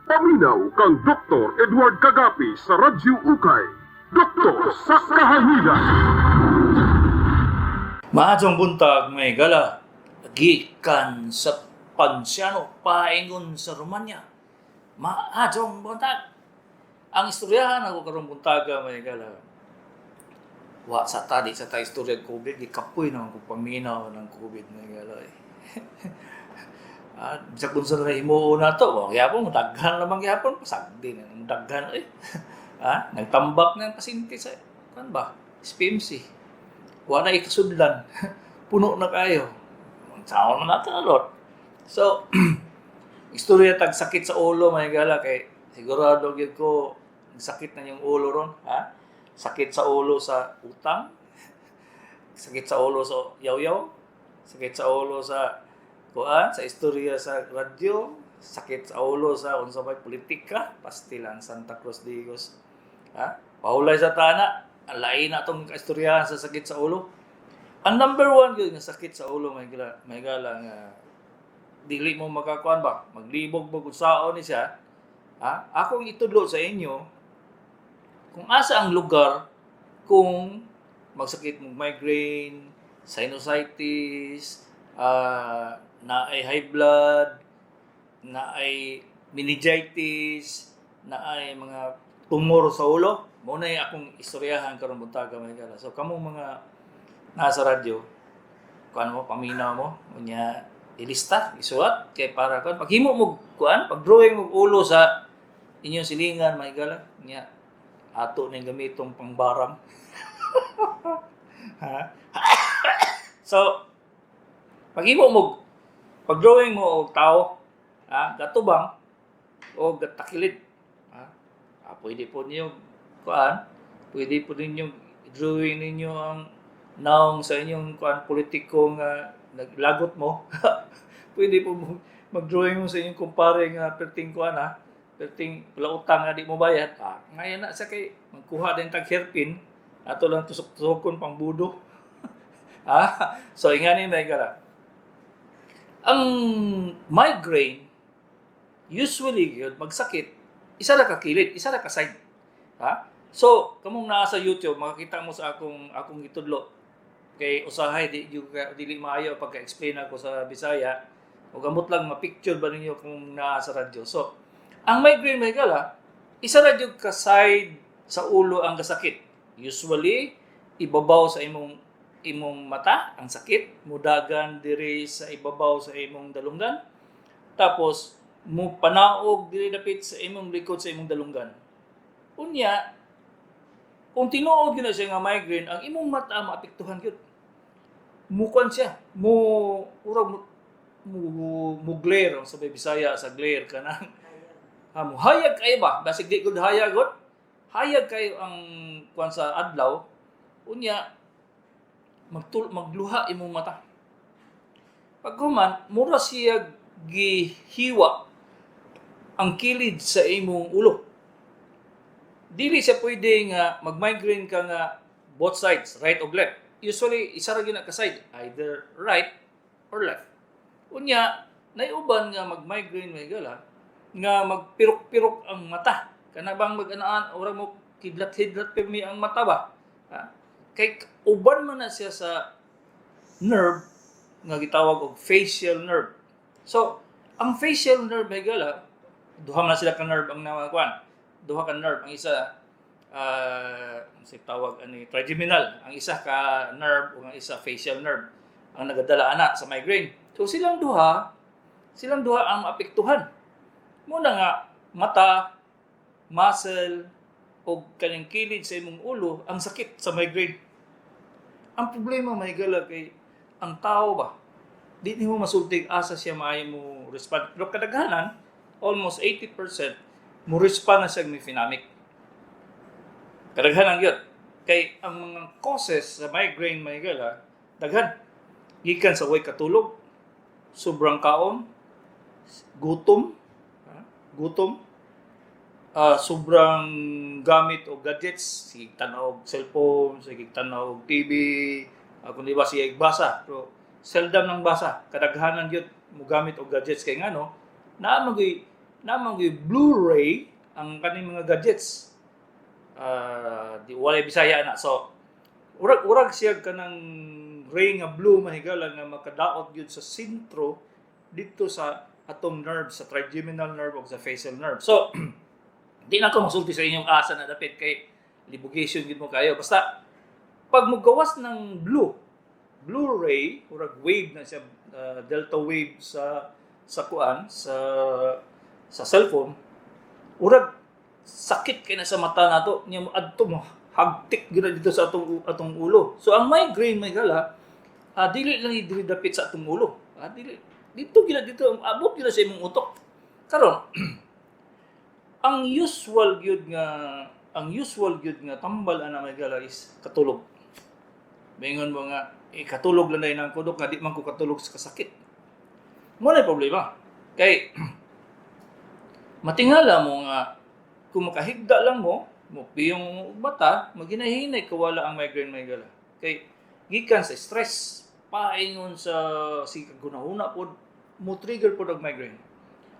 Paminaw kang Dr. Edward Kagapi sa Radyo Ukay. Doktor sa Kahahilan. Maadtong buntag, mga higala, gikan sa Pansiano paingon sa Romanya. Maadtong buntag. Ang istoryahan ako karong buntaga, mga higala. Wa sa tadi sa ta istorya COVID, gikapoy naman ko paminaw ng COVID, mga higala eh. Ah, bisag unsa na himuon nato, wa gyapon daghan lamang gyapon, pasagdi na daghan eh. Ah, nagtambak na ang pasyente sa kan ba? SPMC. Wa na ikasudlan. Puno na kayo. Unsaon man nato na, Lord. So, istorya tag sakit sa ulo, mga higala, kay sigurado gyud ko sakit na yung ulo ron, ha? Sakit sa ulo sa utang, sakit sa ulo sa yaw-yaw, sakit sa ulo sa kuan, sa istorya sa radyo, sakit sa ulo sa unsa may politika, pastilan Santa Cruz Digos. Ha? Pahulay sa tana, ang lain na itong kaistoryahan sa sakit sa ulo. Ang number one gyud nga sakit sa ulo, may gala nga dili mo makakuan ba, maglibog mo kung saon ni siya, ha? Akong itudlo sa inyo kung asa ang lugar kung magsakit mo migraine, sinusitis, na ay high blood, na ay meningitis, na ay mga tumor sa ulo. Mao na akong istoryahan karong buntaga, mga higala. So kamong mga nasa radyo, kuan mo, paminaw mo, unya ilista, isulat kay para kuan paghimo mo kuan, pag drawing mo ulo sa inyong silingan, mga higala, unya ato ning gamitong pangbarang. Ha? So, paghimo mo pag drawing mo og tao, ha, gatubang o gatakilid, ha? Ah, pwede po niyo kuan, pwede po ninyo drawing ninyo ang naong sa inyong kuan politiko nga naglagot mo. Pwede po mo mag-drawing mo sa inyong kumpare nga perting kuan ha, perting utang nga di mo bayad. Ah, ngayon na sa kay magkuha din tag hairpin, ato lang tusok-tusokon pang budo. Ah, so ingani na gara. Ang migraine usually gyud magsakit isa ra ka kilid, isa ra ka side. Ha? So, kamong naa sa YouTube, makakita mo sa akong gitudlo. Kay usahay di gyud dili maayo pagka-explain ako sa Bisaya. O gamot lang ma-picture ba ninyo kung naa sa radyo. So, ang migraine, may gala, isa ra gyud ka side sa ulo ang kasakit. Usually ibabaw sa imong mata ang sakit, mudagan diri sa ibabaw sa imong dalunggan. Tapos mo panaog diri dapit sa imong likod sa imong dalunggan. Unya, kung tinuod gyud na siya nga migraine, ang imong mata maapektuhan gyud. Mukuan siya, mo urag mo glare ang sa Bisaya sa glare kanang ha, mo hayag kayo ba? Basig di gud hayag gud. Hayag kayo ang kuan sa adlaw. Unya magluha imong mata. Paghuman, mura siya gihiwa ang kilid sa imong ulo. Dili siya pwede nga mag-migraine ka nga both sides, right or left. Usually, isa ra gyud na ka side, either right or left. Unya, naiuban nga mag-migraine, may gala, nga magpirok-pirok ang mata. Kana bang mag-anaan, ora mo kidlat-hidlat pirmi ang mata ba? Ha? Kay uban man na siya sa nerve nga gitawag og facial nerve. So, ang facial nerve, may gala, duha man na sila ka nerve ang nakuan. Duha ka nerve, ang isa sa tawag ani trigeminal, ang isa ka nerve ug ang isa facial nerve ang nagadala ana sa migraine. So silang duha ang maapektuhan. Muna nga mata, muscle o kaning kilid sa imong ulo ang sakit sa migraine. Ang problema, may gala, kay ang tao ba di nimo masulti asa siya maayo mo respond. Pero kadaghanan, almost 80% mo respond na siya mefenamic. Kadaghanan gyud. Kay ang mga causes sa migraine, may gala, daghan. Gikan sa way katulog, sobrang kaon, gutom, ha? Gutom, sobrang gamit og gadgets, sige tanaw og cellphone, sige tanaw og TV, kung di ba sige basa, pero seldom nang basa, kadaghanan gyud mo gamit og gadgets kay ngano, naa magoy Naa man blue ray ang kaning mga gadgets. Di walay Bisaya na. So urag urag siya kanang ray nga blue, mahigala, nga makadaot gyud sa sentro dito sa atong nerve, sa trigeminal nerve o sa facial nerve. So di na ko masulti sa inyong asa na dapit kay libugation gyud mo kayo. Basta pag mugawas ng blue blue ray, urag wave na siya, delta wave sa kuan sa cellphone, urag sakit kay na sa mata nato niya, adto mo hagtik gyud dito sa atong atong ulo. So ang migraine, may gala, dili lang diri dapit sa atong ulo. Dili dito gyud, dito abot gyud sa imong utok. Karon, ang usual gyud nga tambal ana, may gala, is katulog. Maingon mo nga, eh, katulog lang na ang kudok nga di man ko katulog sa kasakit. Mo na problema. Kay matingala mo nga kung makahigda lang mo, mo piyong bata, maginahinay kawala ang migraine, may gala. Kay gikan sa stress, paingon sa si gunahuna pod, mo trigger pod og migraine.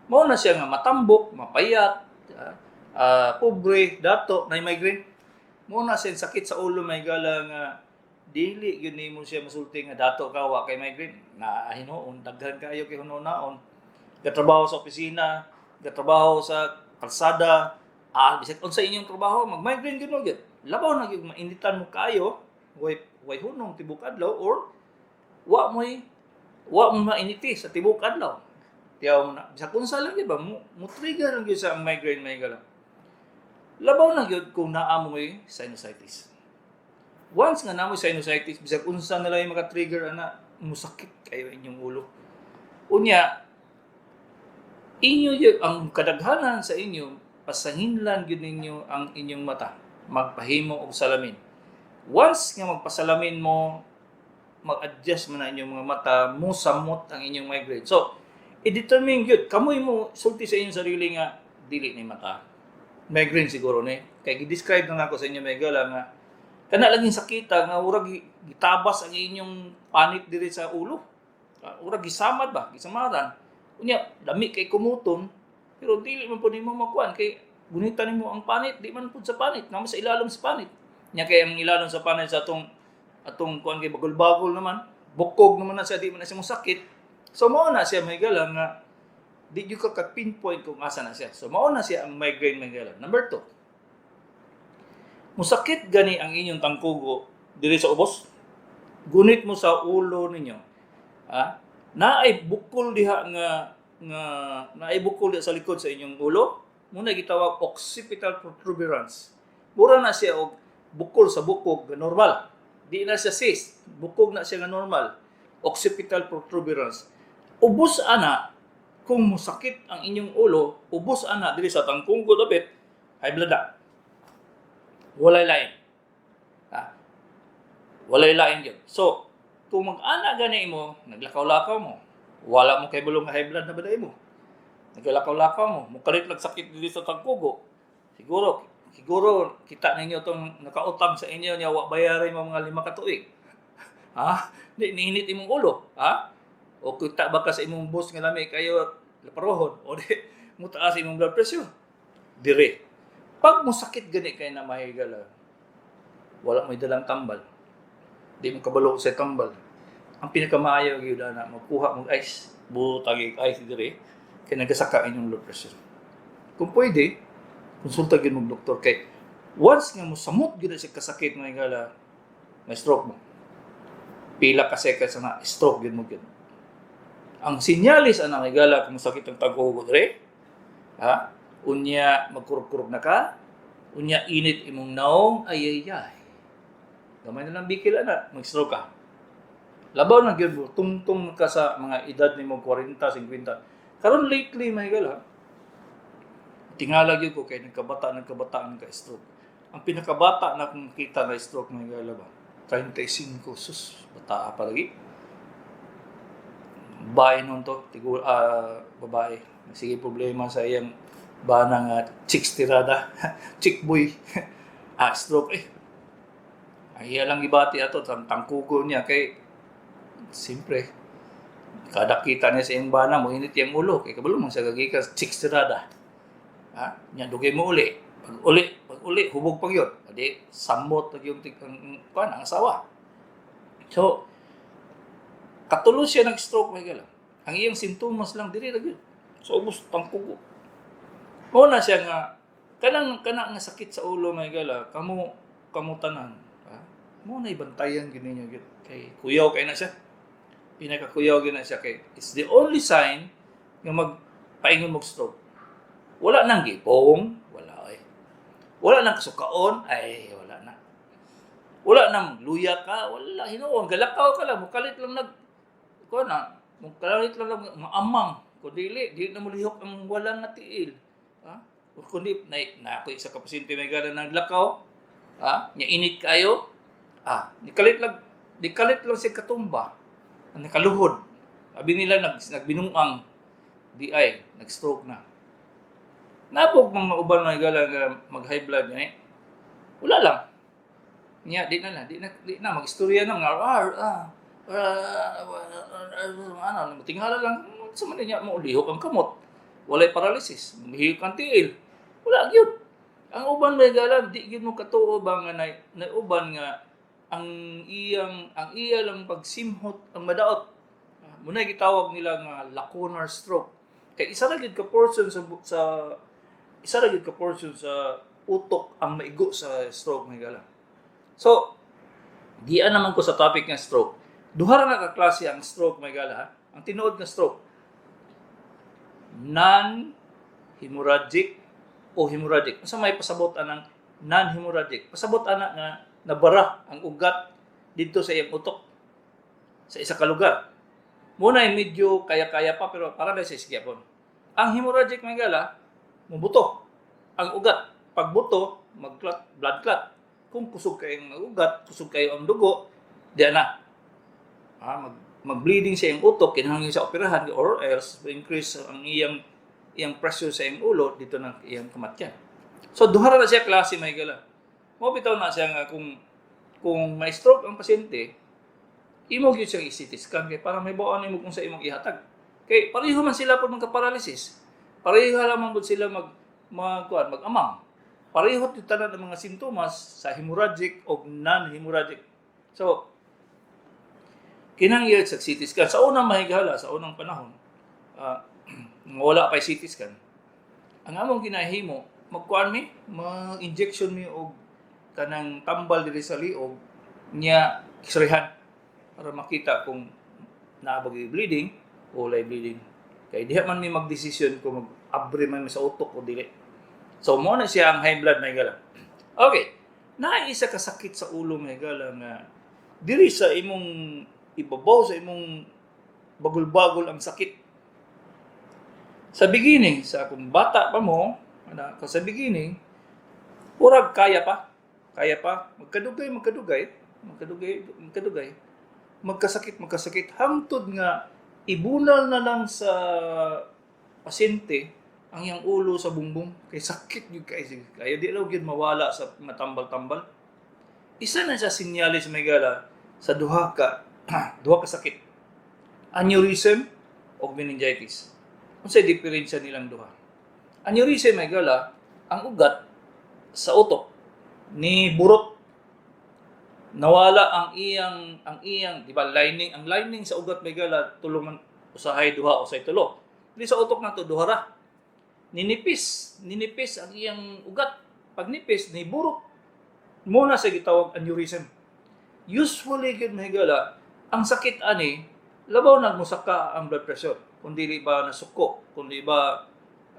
Mao na siya nga matambok, mapayat, pobre, dato, na migraine. Mao na siya sakit sa ulo, may gala, nga dili gyud nimo siya masulti nga dato ka, wa kay migraine. Na hinuon daghan kaayo kay hunonaon. Gatrabaho sa opisina, gatrabaho sa kalsada, bisag unsa inyong trabaho, mag-migraine gyud mo gyud. Labaw na gyud mainitan mo kaayo, way hunong tibok adlaw or wa mo mainiti sa tibok adlaw. Tiyaw mo na, bisag unsa lang gyud ba mo trigger lang gyud sa ang migraine, may gala. Labaw na gyud kung naa mo'y sinusitis. Once nga naa mo'y sinusitis, bisag unsa na lang yung maka-trigger ana, musakit kayo inyong ulo. Unya, inyo gyud ang kadaghanan sa inyo, pasanginlan gyud ninyo ang inyong mata. Magpahimo og salamin. Once nga magpasalamin mo, mag-adjust man na inyong mga mata, mo samot ang inyong migraine. So, i-determine gyud, kamoy mo sulti sa inyong sarili nga dili ni mata. Migraine siguro ni. Kay gi-describe na nako sa inyo, may gala, nga kana laging sakita nga urag gitabas ang inyong panit diri sa ulo. Urag gisamad ba, gisamaran. Unya, lami kay kumuton, pero dili man pud nimo makuan kay gunitan nimo ang panit, di man pud sa panit, naa sa ilalom sa panit. Nya kay ang ilalom sa panit sa atong atong kuan kay bagol-bagol naman, bukog naman na siya, di man na siya sakit. So mao na siya, may gala, nga di jud ka ka-pinpoint kung asa na siya. So mao na siya ang migraine, may gala. Number 2. Musakit gani ang inyong tangkugo diri sa ubos. Gunit mo sa ulo ninyo. Naay bukol diha nga nga naay bukol diha sa likod sa inyong ulo. Muna gitawag occipital protuberance. Mura na siya og bukol sa bukog nga normal. Di na siya cyst, bukog na siya nga normal. Occipital protuberance. Ubos ana, kung musakit ang inyong ulo, ubos ana diri sa tangkunggo dapit, high blood na. Walay lain. Walay lain yun. So, kung mag-ana gani mo, naglakaw-lakaw mo, wala mo kay bulong nga high blood na ba mo? Naglakaw-lakaw mo, mukalit lang sakit diri sa tangkugo. Siguro, siguro kita ninyo tong nakautang sa inyo niya wa bayarin mo mga 5 ka tuig. Ha? Di niinit imong ulo, ha? O kita ba ka sa imong boss nga lami kayo laparohon o di mutaas imong blood pressure. Dire. Pag musakit gani kay na, mahigala, wala mo'y dalang tambal. Di mo kabalo sa tambal. Ang pinakamaayo gyud ana, magkuha mong ice, butang ice dire kay nagasaka inyong blood pressure. Kung pwede, konsulta gyud mong doktor kay once nga mosamot gyud sa kasakit, mga higala, may stroke mo. Pila ka seconds na stroke gyud mo gyud. Ang sinyalis ana, higala, kung sakit ang taghugo dire, ha? Unya magkurog-kurog na ka, unya init imong naong, ay ay ay. Gamay na lang bikil ana, mag-stroke ka. Labaw na gyud mo, tungtong ka sa mga edad nimo 40, 50. Karon lately, mga higala, tingala gyud ko kay nagkabata ang ka-stroke. Ang pinakabata na akong nakita na stroke, mga higala ba, 35, sus, bata pa lagi. Babae nun to, tigu, babae. Sige problema sa iyang bana nga chicks tirada, chick boy. Stroke eh. Ang iya lang gibati ato, tangkugo niya kay siyempre kada kita niya sa iyang bana mo init iyang ulo kay kabalo man siya gagikan chicks tirada. Ha? Nya dugay mo uli. Pag uli, hubog pa gyud. Adi samot na gyud ang kuan, ang asawa. So katulo siya nag-stroke, may gala. Ang iyang sintomas lang diri ra gyud. So ubos tangkugo. Mao na siya nga kanang kana nga sakit sa ulo, may gala, kamo kamo tanan. Ha? Mo na ibantayan gyud ninyo gyud kay kuyaw kay na siya. Pinakakuyaw gyud na siya kay it's the only sign nga magpaingon mo stroke. Wala nang gipong, wala ay. Wala nang kasukaon, ay wala na. Wala nang luya ka, wala hinuon, galakaw ka lang, mukalit lang nag kuan na, mukalit lang lang maamang. Kung dili, dili na molihok ang wala nga tiil. Ha? Kundi na, na ako isa ka pasyente may gana naglakaw, ha? Nya init kayo. Ah, nikalit lang siya katumba. Nakaluhod. Sabi nila nagbinungang di ay nag-stroke na. Napog mga uban mga gala nga mag high blood niya eh. Wala lang. Niya di na lang, di na magistorya na mga ano, tinghala lang sa man niya mo lihok ang kamot. Walay paralysis, mihilok ang tiil. Wala gyud. Ang uban may gala di gyud mo katuo ba nga na uban nga ang iya lang pagsimhot ang madaot. Ah, muna gitawag nila nga lacunar stroke. Kay isa ra gyud ka portion sa utok ang maigo sa stroke, may gala. So, dian naman ko sa topic nga stroke. Duha ra na ka klase ang stroke, may gala, ha. Ang tinuod nga stroke, non-hemorrhagic o hemorrhagic. Unsa may pasabot anang non-hemorrhagic? Pasabot ana nga nabara ang ugat didto sa iyang utok sa isa ka lugar. Muna ay medyo kaya-kaya pa pero para sa gyapon. Ang hemorrhagic, may gala, mubuto ang ugat. Pagbuto, mag-clot, blood clot. Kung kusog kayo ang ugat, kusog kayo ang dugo, diyan na. Ah, mag-bleeding sa iyang utok, kinahanglan sa operahan or else increase ang iyang iyang pressure sa iyang ulo dito ng iyang kamatyan. So duha ra na siya klase, may gala. Mo bitaw na siya nga kung may stroke ang pasyente, imo gyud siyang i-CT scan kay para may nimo kung sa imong ihatag. Kay pareho man sila pod magka-paralysis. Pareho lamang pud sila mag mag kuan, mag-amang. Pareho gyud tanan ang mga sintomas sa hemorrhagic o non-hemorrhagic. So, kinahanglan sa CT scan. Sa unang mahigala, sa unang panahon, wala pa CT scan. Ang among ginahimo, magkuan mi, mag-injection mi og kanang tambal diri sa liog niya, x-rayhan para makita kung naa ba gyud bleeding o walay bleeding. Kay diha man mi magdesisyon kung mag-abre man mi sa utok o dili. So mo na siya ang high blood, may gala. Okay. Naa isa ka sakit sa ulo, may gala, nga diri sa imong ibabaw sa imong bagol-bagol ang sakit. Sa beginning, sa kung bata pa mo, ana, sa beginning, murag kaya pa. Kaya pa. Magkadugay, magkadugay, magkadugay, magkadugay. Magkasakit, magkasakit. Hangtod nga, ibunal na lang sa pasyente ang iyang ulo sa bungbong. Kay sakit yun kay kaya di lang yun mawala sa matambal-tambal. Isa na sa sinyalis, may gala, sa duha ka sakit. Aneurysm o meningitis. Unsay diferensya nilang duha? Aneurysm, may gala, ang ugat sa utok ni burot, nawala ang iyang, di ba, lining, ang lining sa ugat, may gala, tulo man usahay, duha usahay tulo. Di sa utok nato duha ra. Ninipis, ninipis ang iyang ugat. Pag nipis, niburot. Mo na sa gitawag aneurysm. Usually gyud, mahigala, ang sakit ani labaw nagmusaka ang blood pressure. Kung dili ba nasuko, kung di ba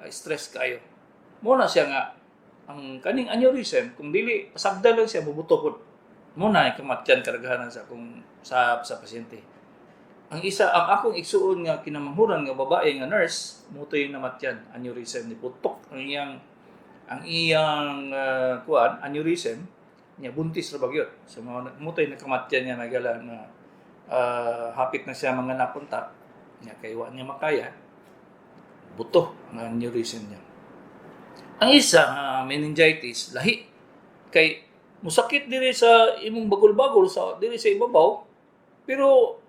stress kayo. Mo na siya nga ang kaning aneurysm, kung dili pasagdan lang siya, bubuto pod. Mo na kamatyan karagahanan sa kung sa pasyente. Ang isa, ang akong igsuon nga kinamanghuran nga babae nga nurse, mo to'y namatyan, aneurysm, ni putok ang iyang kuan, aneurysm niya, buntis ra bagyot. So mo to'y nakamatyan niya nagala na hapit na siya mga napunta niya kay wa niya makaya, buto ang aneurysm niya. Ang isa, meningitis, lahi kay musakit diri sa imong bagol-bagol sa diri sa ibabaw, pero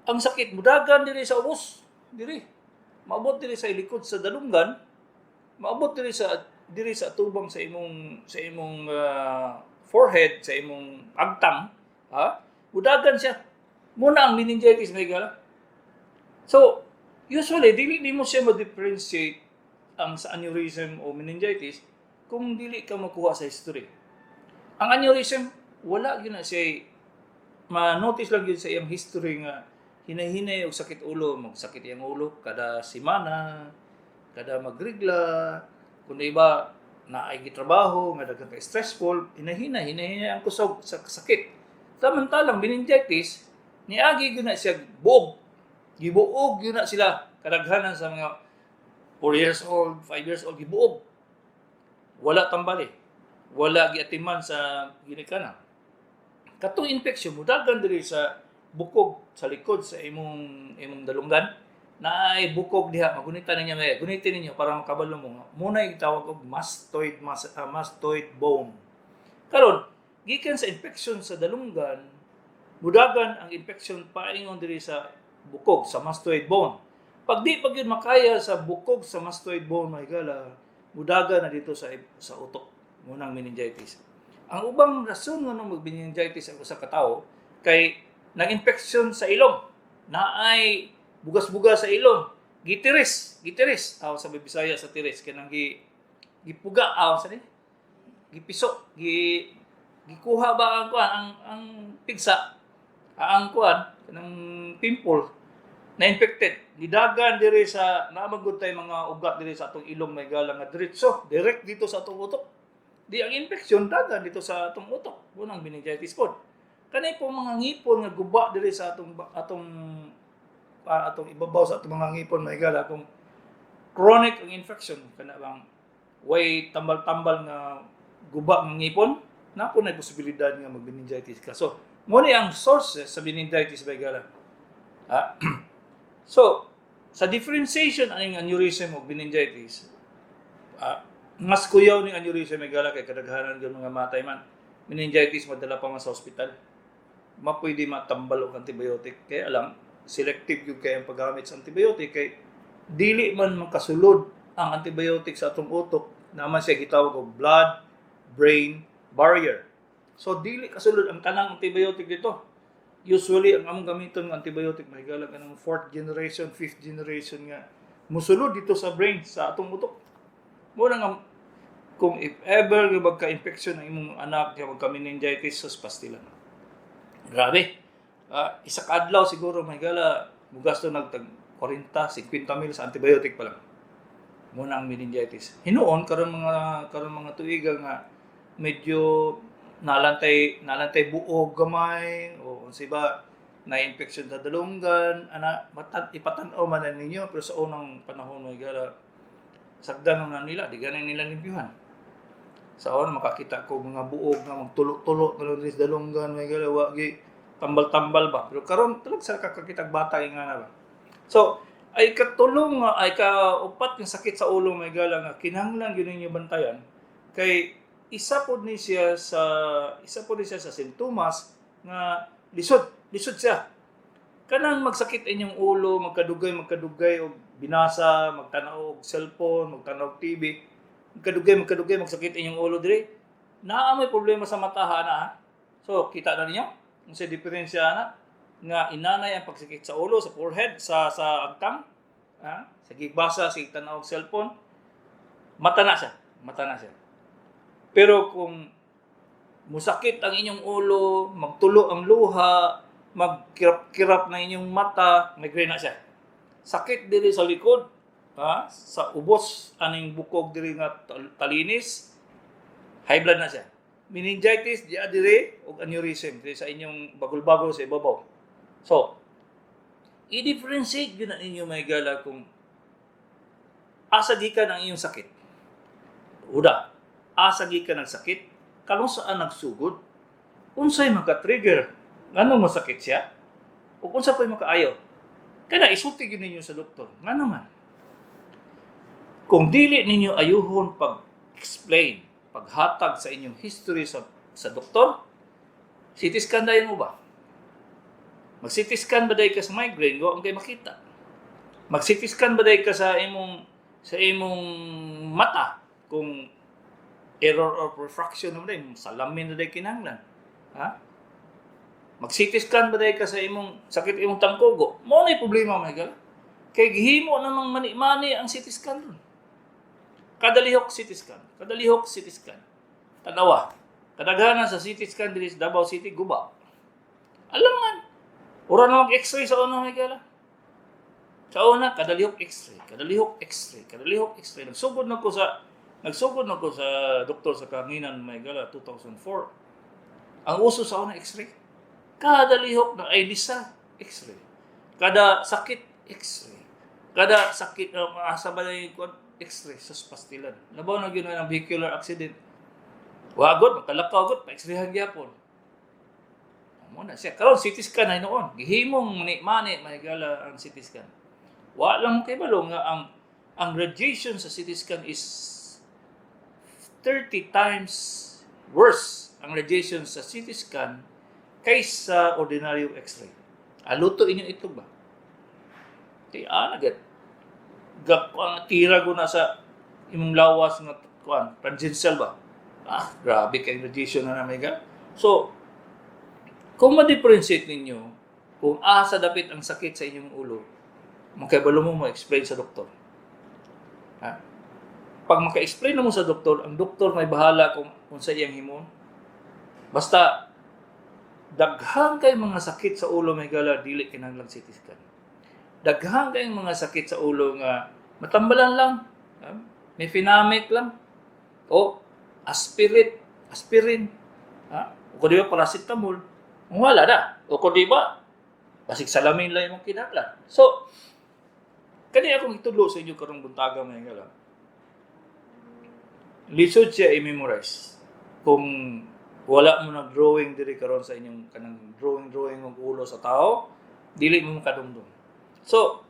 ang sakit mudagan diri sa ubos, diri maabot diri sa likod sa dalunggan. Maabot diri sa atubang sa imong forehead, sa imong agtang, ha? Mudagan siya. Muna ang meningitis, mga higala. So, usually dili nimo siya ma-differentiate ang sa aneurysm o meningitis kung dili ka makuha sa history. Ang aneurysm, wala gyud na siya ma-notice lang gyud sa iyang history nga hinay-hinay og sakit ulo, magsakit iyang ulo kada semana, kada magrigla, kung di ba naay gitrabaho nga daghan kay stressful, hinay-hinay, hinay-hinay ang kusog sa sakit. Samantalang meningitis, niagi gyud na siya buog. Gibuog gyud na sila kadaghanan sa mga 4 years old, 5 years old, gibuog. Wala tambali. Wala giatiman sa ginikanan. Katong infection mudagan diri sa bukog sa likod sa imong dalunggan, naay bukog diha, magunitan ninyo, may gunitin ninyo para makabalo mo nga muna gitawag og mastoid bone. Karon, gikan sa infection sa dalunggan, mudagan ang infection paingon diri sa bukog sa mastoid bone. Pag di pa gyud makaya sa bukog sa mastoid bone, mga higala, mudagan na dito sa utok, munang meningitis. Ang ubang rason nga mag meningitis ang usa ka tawo kay nag-infection sa ilong, naay bugas-bugas sa ilong, gitiris, gitiris, aw sa Bisaya sa tiris, kanang gipuga, aw sa ni gipiso, gikuha ba ang kuan, ang pigsa, ang kuan, kanang pimple na infected, nidagan diri sa naamagod tay mga ugat diri sa atong ilong, may gala, nga diretso direct dito sa atong utok. Di ang infection dagan dito sa atong utok, unang meningitis pod. Kanay po mga ngipon nga guba diri sa atong ibabaw sa atong mga ngipon, may gala, kung chronic ang infection, kana bang way tambal-tambal nga guba ng ngipon, na po na posibilidad nga mag-meningitis ka. So, mo ni ang sources sa meningitis, may gala. Ah, so, sa differentiation aning aneurysm o meningitis, mas kuyaw ning aneurysm, may gala, kay kadaghanan gyud mga matay man. Meningitis, madala pa man sa ospital. Mapwede matambal og antibiotic. Kaya lang, selective gyud kay ang paggamit sa antibiotic kay dili man makasulod ang antibiotic sa atong utok, naman siya gitawag og blood brain barrier. So dili kasulod ang tanang antibiotic dito. Usually ang among gamiton ng antibiotic, mahigala, kanang fourth generation, fifth generation nga musulod dito sa brain, sa atong utok. Mo na nga kung if ever nga magka-infection ang imong anak, nga magka-meningitis, sus, pastilan. Grabe. Isa ka adlaw siguro, mahigala, mugasto nagtag 40, 50 mil sa antibiotic pa lang. Muna ang meningitis. Hinuon karon mga tuiga nga medyo nalantay buog gamay o unsa ba na infection sa dalunggan ana, matan ipatan-aw man na ninyo. Pero sa unang panahon, may gala, sagdan na nila, di ganin nila limpyuhan. Sa una makakita ko mga buog nga magtulo-tulo tulo diri sa dalunggan, may gala, wa gi tambal-tambal ba. Pero karon talag sa kakakitag bata nga na ba. So ay katulong nga ay kaupat nga sakit sa ulo, may gala, nga kinahanglan gyud ninyo bantayan kay isa pod ni siya sa sintomas nga lisod lisod siya. Kanang magsakit inyong ulo, magkadugay magkadugay og binasa, magtanaw og cellphone, magtanaw og TV, magkadugay magkadugay magsakit inyong ulo diri, naa may problema sa mata ha na ha. So kita na ninyo unsa diferensya na nga inanay ang pagsakit sa ulo, sa forehead, sa agtang, ha? Sa gigbasa, sa tanaw og cellphone, mata na siya, mata na siya. Pero kung musakit ang inyong ulo, magtulo ang luha, magkirap-kirap na inyong mata, migraine na siya. Sakit diri sa likod, ha? Sa ubos aning bukog diri nga talinis, high blood na siya. Meningitis diya diri ug aneurysm diri sa inyong bagol-bagol sa ibabaw. So, i-differentiate gyud na ninyo, may gala, kung asa gikan ang inyong sakit. Uda, asa gikan ang sakit, kanus saan nagsugod, unsay maka-trigger, ngano masakit siya, ug unsa pa'y makaayo. Kana isulti gyud ninyo sa doktor. Ngano man? Kung dili ninyo ayuhon pag-explain, paghatag sa inyong history sa doktor, CT scan dayon mo ba? Mag-CT scan ba dayon ka sa migraine, wa kay makita. Mag-CT scan ba dayon ka sa imong Sa imong mata, kung error of refraction naman din, salamin na day kinahanglan. Ha? Mag-CT scan ba day ka sa imong sakit imong tangkugo? Mao na problema, mga higala. Kay gihimo namang mani-mani ang CT scan ron. Kada lihok CT scan, kada lihok CT scan. Tanawa, kadaghanan sa CT scan diri sa Davao City guba. Alam man. Ura na mag-X-ray sa una, mga higala. Sa una, kada lihok X-ray, kada lihok X-ray, kada lihok X-ray. Nagsugod na ko sa doktor sa kahanginan, mga higala, 2004. Ang uso sa una, X-ray. Kada lihok na ay sa X-ray. Kada sakit, X-ray. Kada sakit, asa ba na yung X-ray sa pastilan. Labaw na gyud ang vehicular accident. Wa gud, makalakaw gud, pa-X-rayhan gyapon. Mao na siya. Karon CT scan ay noon. Gihimong mani-mani, mga higala, ang CT scan. Wa lang mo kabalo nga ang radiation sa CT scan is 30 times worse ang radiation sa CT scan kaysa ordinaryo X-ray. Aluto inyong itlog ba? Kay ana gad. Gak ang tira ko na sa imong lawas nga kuan, tangential ba? Ah, grabe kay radiation na namin ka. So, kung ma-differentiate ninyo kung asa dapit ang sakit sa inyong ulo, makabalo mo mo-explain sa doktor. Ha? Pag maka-explain na mo sa doktor, ang doktor may bahala kung sa iyang himon. Basta daghan kay mga sakit sa ulo, mga higala, dili kinahanglan CT scan. Daghan kay mga sakit sa ulo nga matambalan lang. Ha? Mefenamic lang. O aspirin, aspirin. Ha? O kung di ba paracetamol, wala na. O kung di ba, basig salamin lang imong kinahanglan. So, kani akong itudlo sa inyo karong buntaga, mga higala. Lisod siya i-memorize. Kung wala mo nag-drawing diri karon sa inyong kanang drawing drawing og ulo sa tao, dili mo makadumdum. So,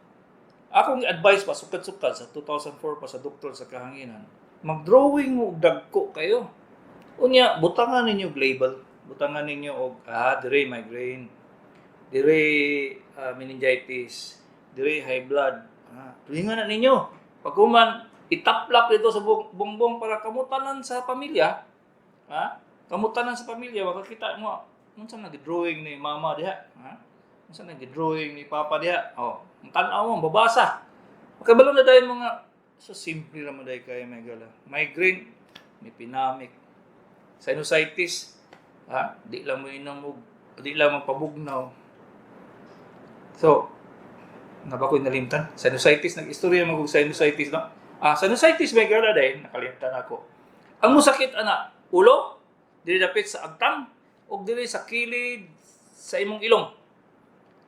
akong advice pa sukad-sukad sa 2004 pa sa doktor sa kahanginan, mag-drawing mo og dagko kayo. Unya, butangan ninyo og label. Butangan ninyo og dire migraine, dire meningitis, dire high blood. Ah, tulingan na ninyo. Pag human, itaplak dito sa bongbong para kamutanan sa pamilya. Ha? Kamutanan sa pamilya, makakita mo, unsa nag-drawing ni mama diha? Ha? Unsa nag-drawing ni papa diha? Oh, ang tan-aw mo, babasa. Makabalo na dahil mga, so simple naman dahil kaya, mga higala. Migraine, mefenamic. Sinusitis, ha? Di lang mo inom og di lang magpabugnaw. So, naba ko nalimtan. Sinusitis, nag-istorya mo kung sinusitis, no? Ah, sinusitis, mga higala dahil, nakalimtan ako. Ang musakit, ana, ulo, dili dapit sa agtang, o dili sa kilid sa imong ilong.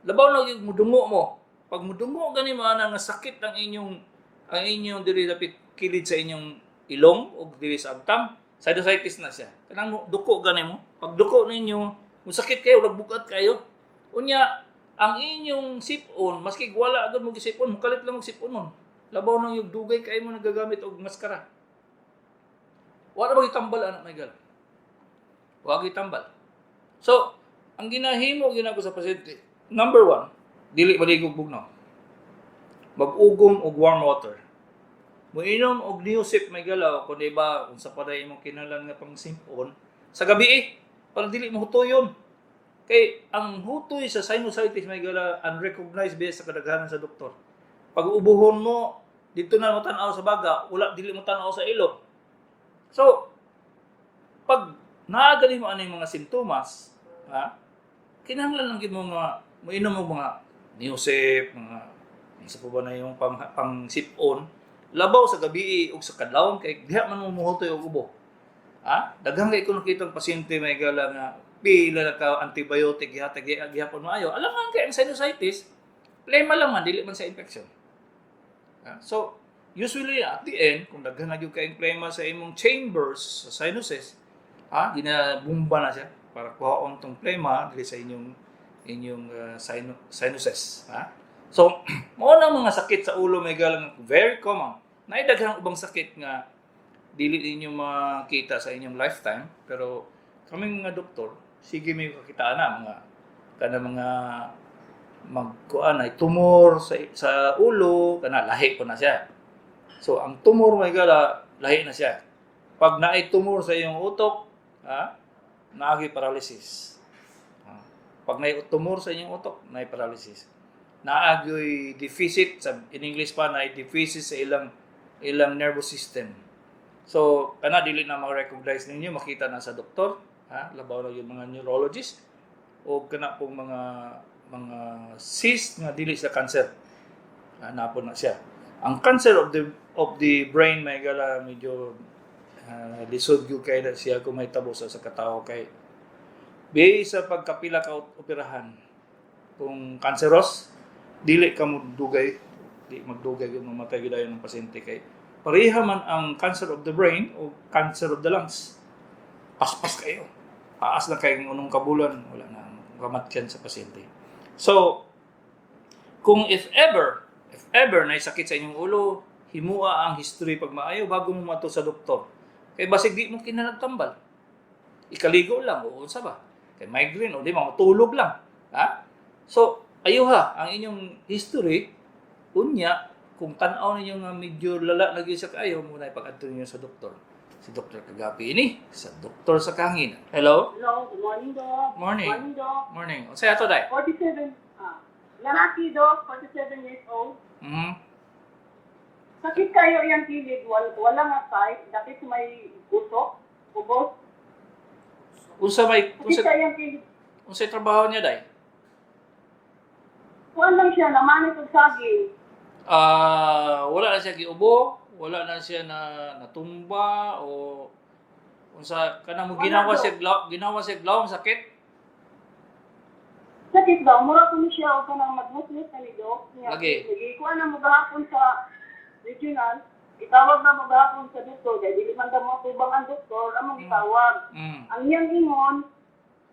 Labaw na yung mudungo mo. Pag mudungo gani mo ana nga sakit ang inyong dili dapit kilid sa inyong ilong o dili sa agtang, sinusitis na siya. Kanang mo duko gani mo. Pag duko ninyo, musakit kayo, nagbukat kayo. Unya, ang inyong sipon, maski wala agad mo gisipon, mukalit lang og sipon nun. Labaw nang yung dugay kayo mo nagagamit og maskara. Wala ba gitambal anak, mga higala? Wa gitambal. So, ang ginahimo ginako sa pasyente, number one, dili maligog bugnaw. Mag-ugom og warm water. Muinom og Neosip, mga higala, kung di ba, kung sa paday imong kinahanglan nga pang simpon, sa gabi eh, para dili mo hutoyon. Kay ang hutoy sa sinusitis, mga higala, unrecognized biya sa kadaghanan sa doktor. Pag ubuhon mo, dito na mo tan-aw sa baga, wala, dili mo tan-aw sa ilong. So, pag naagali mo ano yung mga sintomas, ha? Kinahanglan lang gid mo nga moinom mo mga Neosip, mga isa pa ba na yung pang sipon, labaw sa gabi ug sa kadlawon kay diha man mo muhutoy og ubo. Ha? Daghang kay ko nakita ang pasyente, mga higala, nga pila na ka antibiotic gihatag gihapon maayo. Alam man kay ang sinusitis, plema lang man, dili man sa infection. Ha? So, usually at the end, kung daghan na gyud kayong plema sa imong chambers, sa sinuses, ha, ginabumba na siya para kuhaon tong plema dili sa inyong sinuses, ha? So, mao na mga sakit sa ulo, mga higala, very common. Naay daghang ubang sakit nga dili ninyo makita sa inyong lifetime, pero kaming mga doktor, sige may kakita na mga kana mga magkuan ay tumor sa ulo kana, lahi po na siya. So ang tumor, mga higala, lahi na siya. Pag naay tumor sa iyong utok, ha, naagi paralysis. Ha. Pag naay tumor sa inyong utok, naay paralysis. Naagyoy deficit sa, in English pa, naay deficit sa ilang ilang nervous system. So kana dili na ma-recognize ninyo, makita na sa doktor, ha, labaw na yung mga neurologist o kana pong mga cyst nga dili sa cancer. Ah, napon na siya. Ang cancer of the brain, mga higala, medyo lisod gyud kay na siya kung may tabo sa katao kay base sa pagkapila ka operahan, kung cancerous, dili ka mo dugay, di magdugay gyud, mamatay gyud dayon ang pasyente kay pareha man ang cancer of the brain o cancer of the lungs. Paspas kayo, taas na kay unong kabulan, wala na ang kamatyan sa pasyente. So kung if ever na sakit sa inyong ulo, himua ang history pag maayo bago mo mato sa doktor kay basig di mo kinalagtambal, ikaligo lang o unsa ba, kay migraine o di matulog lang, ha. So ayuha ang inyong history. Unya kung tan-aw ninyo nga medyo lala lagi sa kaayo muna, ipag-adto ninyo sa doktor, si Dr. Kagapi ini sa Doktor sa Kahanginan. Hello. Hello, good morning, Doc. Morning. Morning, Doc. Morning. Unsay ato, day? 47, lalaki, Doc, 47 years old. Sakit kayo iyang kilid, wala nga side, dapit may gusok, ubos. Unsa may Sakit unsa kayo iyang kilid. Unsay trabaho niya, day? Kuan lang siya, namanit og saging. Ah, wala na siya giubo, wala na siya na natumba o unsa kana mo Wala, ginawa Dok. siya ginawa siya glawom, sakit? Sakit daw, mura ko ni siya og kanang magmusmus na ni Doc. Niya, Lagi. Lagi. Kuan na mo gahapon sa regional, itawag na mo gahapon sa doktor, kay dili man daw mo tubang ang doktor, among gitawag. Ang iyang ingon,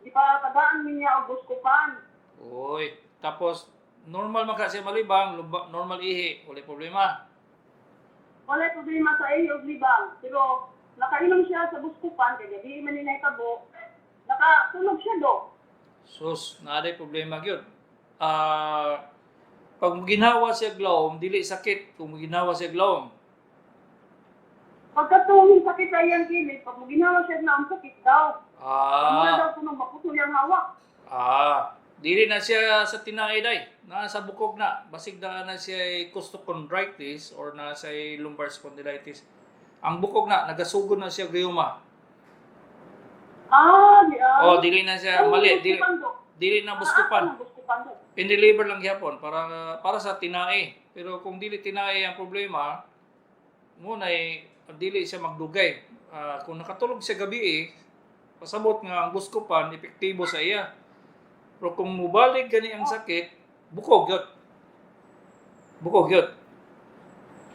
di pa tagaan niya og buskupan. Uy, tapos normal man ka siya malibang, normal ihi, wala problema. Wala problema sa iyo og libang. Pero nakainom siya sa buskupan kay di man ni nahitabo. Nakatulog siya, Dok. Sus, naa problema gyud. Ah, pag ginawa siya glawom, dili sakit kung ginawa siya glawom. Pagkatungong sakit sa iyang kilid, pag ginawa siya na ang sakit daw. Mura daw kunong mapuso iyang hawak. Ah, dili na siya sa tinae, day. Naa sa bukog na. Basig na na siya costochondritis or na sa lumbar spondylitis. Ang bukog na, nagasugod na siya rheuma. Ah, di ah. Oh, dili na siya Ang mali, dili buskupan, Dok. dili na buskupan. Ah, ang buskupan, Dok? Pain reliever lang gyapon para para sa tinae. Pero kung dili tinae ang problema, mo na dili siya magdugay. Ah, kung nakatulog siya gabi eh, pasabot nga ang buskupan epektibo sa iya. Pero kung mubalik gani ang sakit, bukog yun. Bukog yun.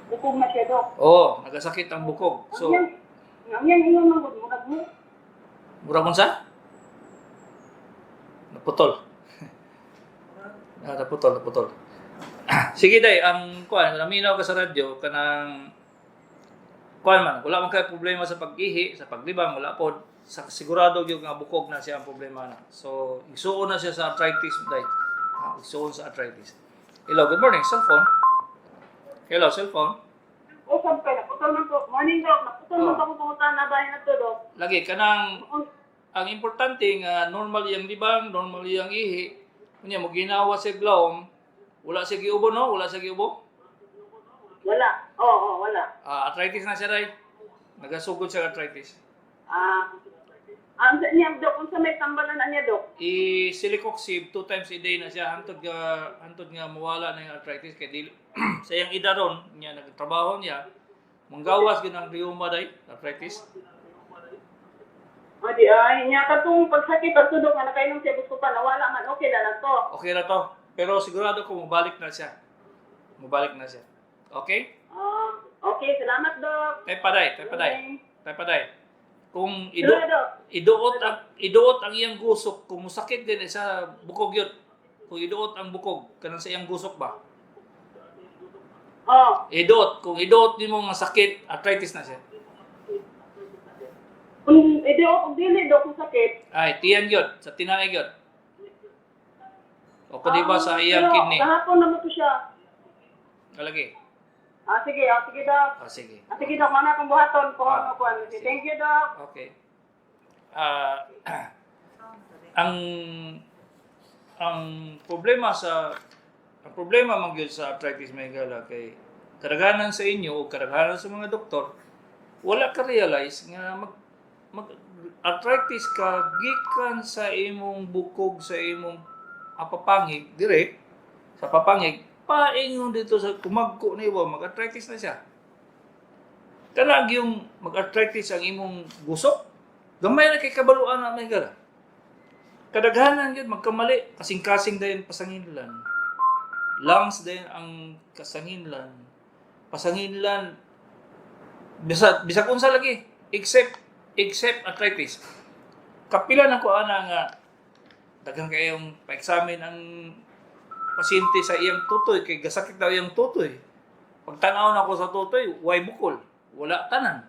Bukog na siya, Dok. Oo, nagasakit ang bukog. So, Ang iyang ingon man gud, murag mo. Murag unsa? Naputol. Ah, naputol, naputol. Sige day, ang kuan, naminaw ka sa radyo kanang kuan man, wala man kay problema sa pag-ihi, sa paglibang, wala pod. Sa sigurado gyud nga bukog na siya ang problema na. So, igsuon na siya sa arthritis, day. Ah, igsuon sa arthritis. Hello, good morning, cellphone. Hello, cellphone. O sab kay naputol man ko. Morning, Dok. Naputol man Oh. ko akong pangutana bahin na to, Dok. Lagi kanang ang importante nga normal iyang libang, normal iyang ihi. Unya mo ginawa siya glawom, wala siya giubo, no? Wala siya giubo. Wala. Oo, wala. Ah, arthritis na siya, day. Nagasugod siya arthritis. Ah, ang sa niya, Dok, unsa may tambalan na niya, Dok? I celecoxib two times a day na siya hantod nga mawala na yung arthritis kay dili sa iyang idaron niya nagtrabaho niya manggawas gyud ang rheuma, day, arthritis. O di ay, niya katong pagsakit pagtudok nga nakainom siya buskupan, nawala man, okay na lang to. Okay na to. Pero sigurado ko mobalik na siya. Mobalik na siya. Okay? Ah, okay, salamat, Dok. Tay paday, tay paday. Tay paday. Kung ido Salamat, Dok. iduot ang iyang gusok kung musakit din sa bukog yun. Kung iduot ang bukog kanang sa iyang gusok ba? Oh, Iduot, kung iduot nimo nga sakit, arthritis na siya. Kung idi o kung dili, Dok, kung sakit. Ay, tiyan yun, sa tinae yun. O kung di ba sa Ah, iyang pero kidney. Kahapon naman to siya. Kalagi. Ah, sige, ah, sige, Doc. Ah, sige. Ah, sige, Doc, mana akong buhaton ko Ah, ano kuan. sige. Thank you, Doc. Okay. Ah, ang problema man gyud sa arthritis, mga higala, kay kadaghanan sa inyo o kadaghanan sa mga doktor wala ka realize nga mag mag arthritis ka gikan sa imong bukog, sa imong apapangig dire sa papangig paingon dito sa kumagko ni ba, mag-arthritis na siya. Kanang yung mag-arthritis ang imong gusok, gamay na kay kabaluan na, may gara. Kadaghanan yun, magkamali. Kasing-kasing dayon pasanginlan. Lungs dayon ang kasanginlan. Pasanginlan, bisag unsa lagi, except arthritis. Kapila na ko ana nga daghan kayong pa-examine ang pasyente sa iyang tutoy kay gasakit daw iyang tutoy. Pagtanaw na ko sa tutoy, way bukol. Wala tanan.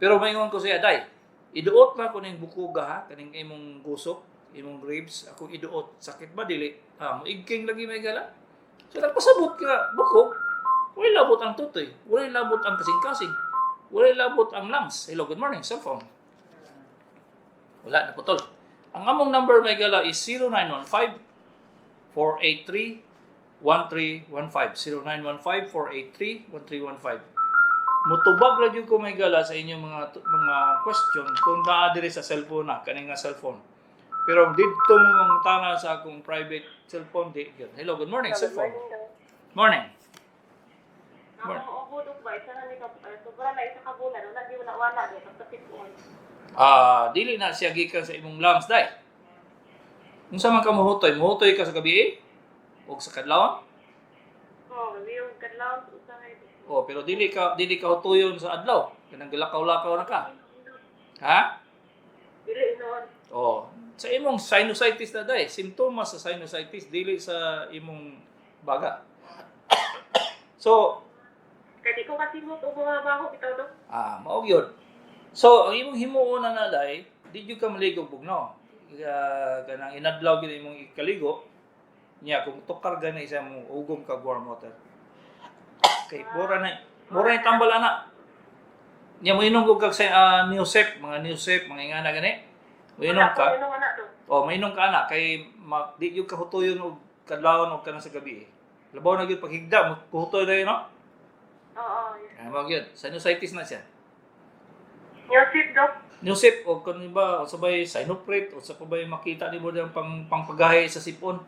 Pero maingon ko siya, "Day, iduot na ko ning bukoga ha, kaning imong gusok, imong ribs, ako iduot. Sakit ba dili?" Ah, moigking lagi, may gala. So nagpasabot ka bukog, walay labot ang tutoy, walay labot ang kasing-kasing, walay labot ang lungs. Hello, good morning, cellphone. Wala na, putol. Ang among number, may gala, is 0915 483 1315. 0915 483 1315. Mutubag ra gyud ko, may gala, sa inyong mga question kung naa diri sa cellphone na kani nga cellphone. Pero didto mo mangutana sa akong private cellphone, di gyud. Hello, good morning, cellphone. Morning. Ako ubo, Dok, ba? Isa na ni ka, sobra na isa ka bulan. Wala, di wala, wala. Di, pagkapit ko. Ah, dili na siya gikan sa imong lungs, dai. Unsa man ka mohutoy? Mohutoy ka sa gabi o sa kadlawon? Oo, oh, yung kadlaw, usahay. Oh, pero dili ka hutuyon sa adlaw. Kanang gilakaw-lakaw na ka. Ha? Dili noon. Oh, sa imong sinusitis na, dai, simptomas sa sinusitis, dili sa imong baga. So, Kaya di ko kasimot o mga baho, bitaw, Dok. Ah, mao gyud. So, ang imong himuon na day, di gyud ka maligo bugno. Kanang inadlaw gyud imong ikaligo. Nya kung tukar gani sa mo ugom ka warm water. Okay, mura na tambal ana. Nya moinom ko kag sa Neosep, mga Neosep, mga ingana gani. Moinom ka. Wala ko na, Dok. Oh, mainom ka ana kay di gyud ka hutoyon og kadlawon og kanang sa gabi. Labaw na gyud paghigda, mo kuhutoy na no? Oo, yes. Ah, mao gyud. Sinusitis na siya. Yosip, Dok. Nusip o kung iba o sabay Sinopret o sa pa ba'y makita nimo diyang pangpagahi sa sipon.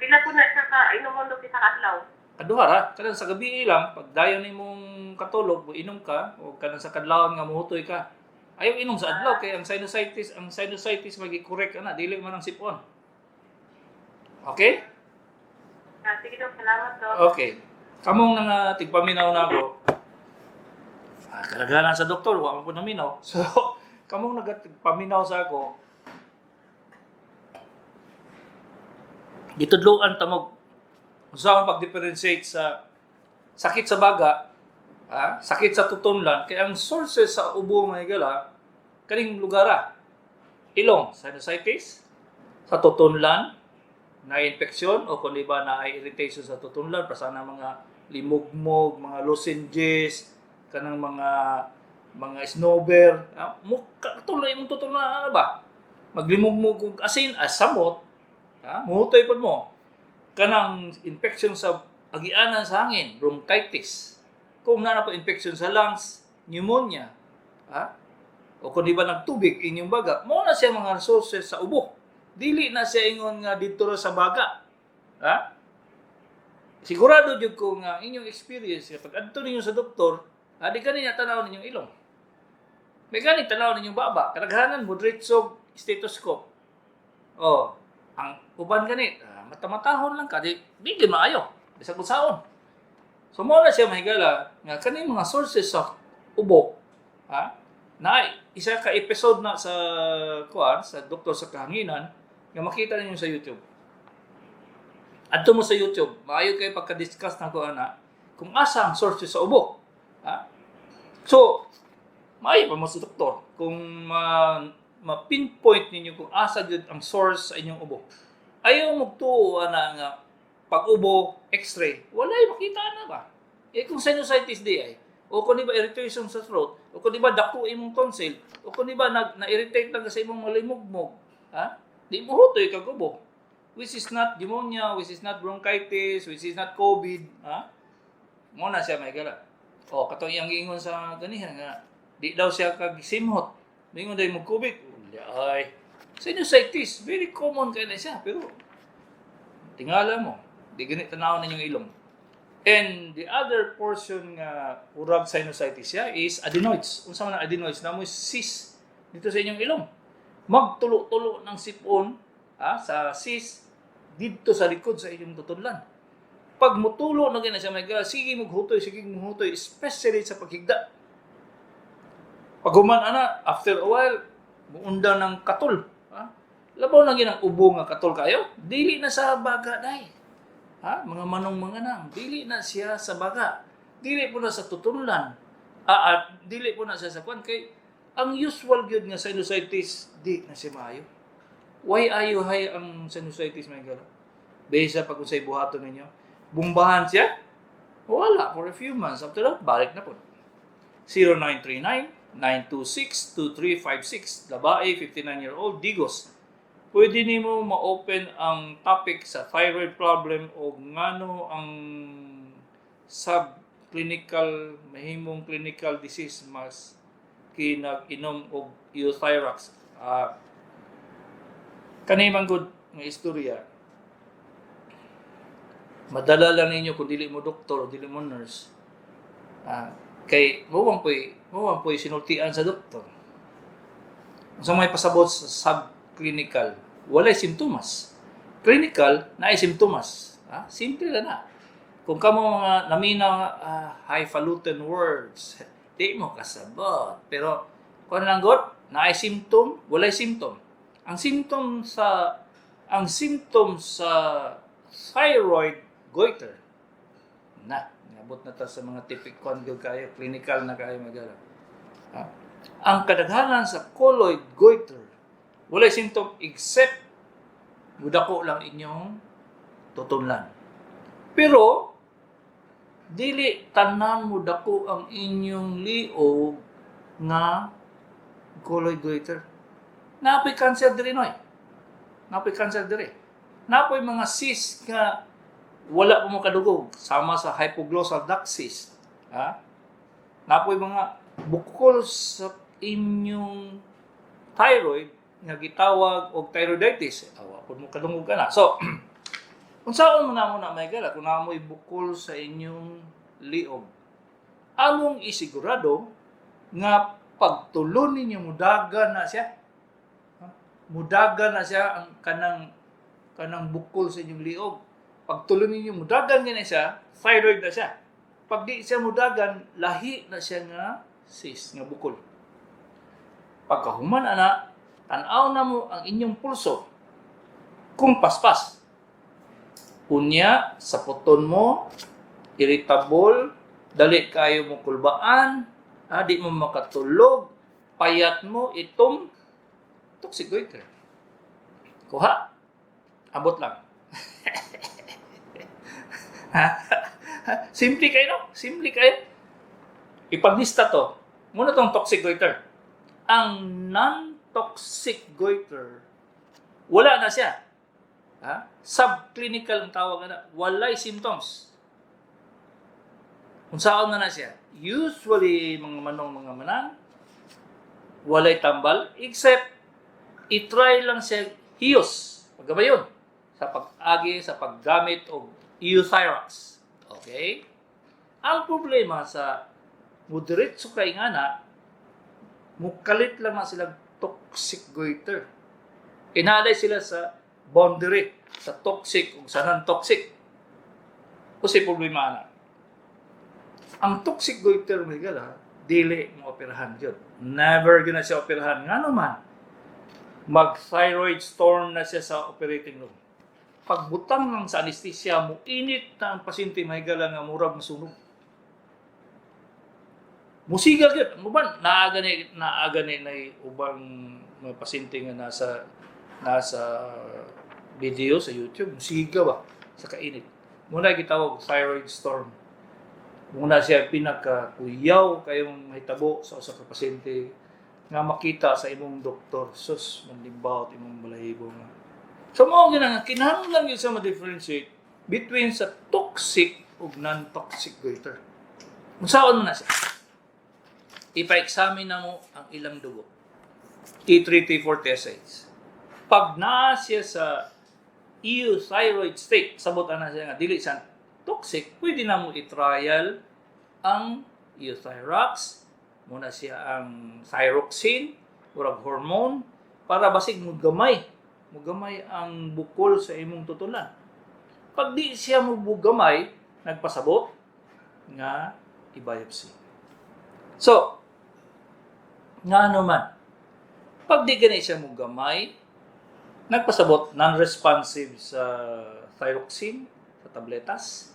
Pila po na siya ka, inomon, Dok, isa ka adlaw. Kaduha ra, kanang sa gabi lang pag dayon nimong katulog, mo inom ka o kanang sa kadlawon nga mohutoy ka. Ayaw inom sa adlaw kay ang sinusitis magi-correct ana, dili man ang sipon. Okay? Ah, sige, Dok. Salamat, Dok. Okay. Kamong nga tigpaminaw na ako. Ah, karaghanan sa doktor, wa man po naminaw. So, kamong nagatigpaminaw sa ako, gitudloan tamog unsa ang pag-differentiate sa sakit sa baga, ah, sakit sa tutunlan, kay ang sources sa ubo, mga higala, kaning lugar ah. Ilong, sinusitis, sa tutunlan, na infeksyon o kung di ba na ay irritation sa tutunlan, para na mga limugmog, mga lozenges, kanang mga snowbear, ah, mukha tuloy imong tutunlan ano ba? Maglimugmog og asin, as samot, ha? Muhutoy pod mo. Kanang infection sa agianan sa hangin, bronchitis. Kung naa na po infection sa lungs, pneumonia, ha? O kung di ba nagtubig inyong baga, mao na siya mga sources sa ubo. Dili na siya ingon nga didto ra sa baga. Ha? Sigurado jud ko nga inyong experience kapag adto ninyo sa doktor, ha, di kani tanaw ninyong ilong. May gani tanaw ninyong baba. Kadaghanan mo diretso stethoscope. Oh, ang uban gani, ah, mata-matahon lang ka, di gyud maayo. Bisag unsaon. So mo na siya, mahigala, nga kaning mga sources sa ubo, ha? Na isa ka episode na sa kuan sa Doktor sa Kahanginan nga makita ninyo sa YouTube. Adto mo sa YouTube, maayo kay pagka-discuss na ko ana kung asa ang sources sa ubo. Ha? So, maayo pa mo sa doktor kung ma-pinpoint ninyo kung asa gyud ang source sa inyong ubo. Ayaw magtuo ana nga pag ubo, x-ray, walay makita na ba? Eh kung sinusitis di ay, o kung di ba irritation sa throat, o kung di ba dako imong tonsil, o kung di ba na-irritate lang ka sa imong malimugmog, ha? Di mo hutoy kag ubo. Which is not pneumonia, which is not bronchitis, which is not COVID, ha? Mo na siya may gala. O katong iyang giingon sa ganihan nga di daw siya kag simhot. Mingon day mo COVID. Ay, sinusitis, very common kay na siya, pero tingala mo, di ganit tanaw ninyong ilong. And the other portion nga urag sinusitis siya is adenoids. Unsa man ang adenoids? Namoy cyst dito sa inyong ilong. Magtulo-tulo ng sipon, ha, sa cyst didto sa likod sa inyong tutudlan. Pag mutulo na gina siya may gala, sige maghutoy, sige maghutoy, especially sa paghigda. Pag human ana, after a while, muunda ng katol. Ha? Labaw na ginang ubo nga katol kayo, dili na sa baga day. Ha? Mga manong mga nang, dili na siya sa baga. Dili po na sa tutunlan. Ah, dili po na siya sa kwan kay ang usual gyud nga sinusitis di na siya maayo. Why ayo hay ang sinusitis may gala? Besa pag unsay buhaton ninyo, bumbahan siya? Wala for a few months. After that, balik na po. 0939-926-2356. Labae, 59-year-old, Digos. Pwede nimo ma-open ang topic sa thyroid problem o ngano ang subclinical mahimong clinical disease mas kinag-inom og Euthyrox. Kani man gud nga istorya, madala lang ninyo kung dili mo doktor o dili mo nurse. Kay mo man po'y sinultian sa doktor. Sa may pasabot sa subclinical, walay simptomas. Clinical, naay simptomas. Ha? Simple lang na. Kung kamo mga naminaw nga highfalutin words, di mo kasabot. Pero kung lang god, naay symptom, walay symptom. Ang symptom sa thyroid goiter na niabot na ta sa mga typical gyud kayo, clinical na kayo magala. Ha? Ang kadaghanan sa colloid goiter walay symptom except mudako lang inyong tutunlan. Pero dili tanan mo dako ang inyong liog nga colloid goiter. Napoy cancer diri noy. Napoy cancer diri. Napoy mga cyst nga wala pa mo kadugog sama sa hypoglossal duct cyst. Ha? Napoy mga bukol sa inyong thyroid nga gitawag og thyroiditis. Awa pud mo kadungog ka na. So, unsaon mo na mo na may gala kung namoy bukol sa inyong liog? Among isigurado nga pagtulon ninyo mudagan na siya. Ha? Mudagan na siya ang kanang bukol sa inyong liog. Pagtulon ninyo mudagan na siya, thyroid na siya. Pag di siya mudagan, lahi na siya nga cyst nga bukol. Pagkahuman ana, tan-aw na mo ang inyong pulso kung paspas. Unya, sa puton mo, irritable, dali kayo mo kulbaan, di mo makatulog, payat mo, itom, toxic goiter. Kuha, abot lang. Ha? Simple kayo, no? Simple kayo. Ipaglista to. Muna tong toxic goiter. Ang non-toxic goiter, wala na siya. Ha? Subclinical ang tawag na. Walay symptoms. Kung saan na na siya? Usually, mga manong mga manang, walay tambal, except, itry lang siya hiyos. Pagkabayon. Sa pag-agi, sa paggamit og Euthyrox. Okay? Ang problema sa moderate kay ngana, mukalit lang na silang toxic goiter. Inalay sila sa boundary, sa toxic o sa non-toxic. Kasi problema na. Ang toxic goiter, may gala, dili mo operahan yun. Never gina siya operahan. Nga naman, mag-thyroid storm na siya sa operating room. Pagbutang lang sa anesthesia mo, init na ang pasyente, may gala nga murag masunog. Musiga gyud. Mo ba naa gani na ubang mga pasyente nga nasa video sa YouTube, musiga ba sa kainit. Muna gitawag thyroid storm. Muna siya pinakakuyaw kayong mahitabo sa usa ka pasyente nga makita sa imong doktor, sus, manlimbawot imong balahibo nga. So mao gyud nga kinahanglan gyud sa ma-differentiate between sa toxic ug non-toxic goiter. Unsaon man na siya? Ipa-examine na mo ang ilang dugo. T3, T4, TSH. Pag naa siya sa euthyroid state, sabot ana siya nga dili siya toxic, pwede na mo i-trial ang Euthyrox, muna siya ang thyroxine, murag hormone, para basig mo gamay ang bukol sa imong tutulan. Pag di siya mo gamay, nagpasabot nga i-biopsy. So, nga naman, pag di gani siya mo gamay, nagpasabot non-responsive sa thyroxine, sa tabletas,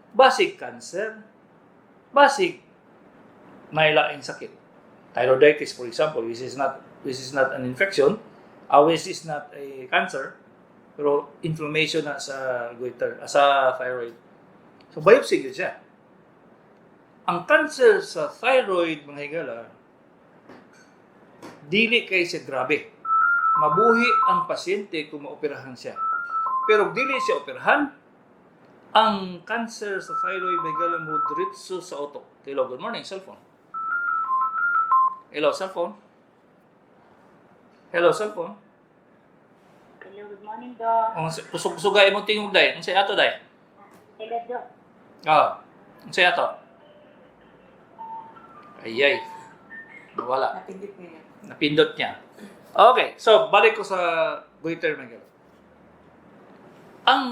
basig cancer, basig may laing sakit. Thyroiditis, for example, which is not an infection, which is not a cancer, pero inflammation na sa goiter, sa thyroid. So biopsy gyud siya. Ang cancer sa thyroid, mga higala, dili kay siya grabe. Mabuhi ang pasyente kung maoperahan siya. Pero dili siya operahan, ang cancer sa thyroid, may higala, mo diretso sa utok. Hello, good morning, cellphone. Hello, cellphone. Hello, cellphone. Hello, good morning, Doc. Ang kusog-kusuga imong tingog, day. Unsay ato, day? Hello, Doc. Ah, unsay ato? Ay ay. Nawala. Napindot niya. Napindot niya. Okay, so balik ko sa goiter, Miguel. Ang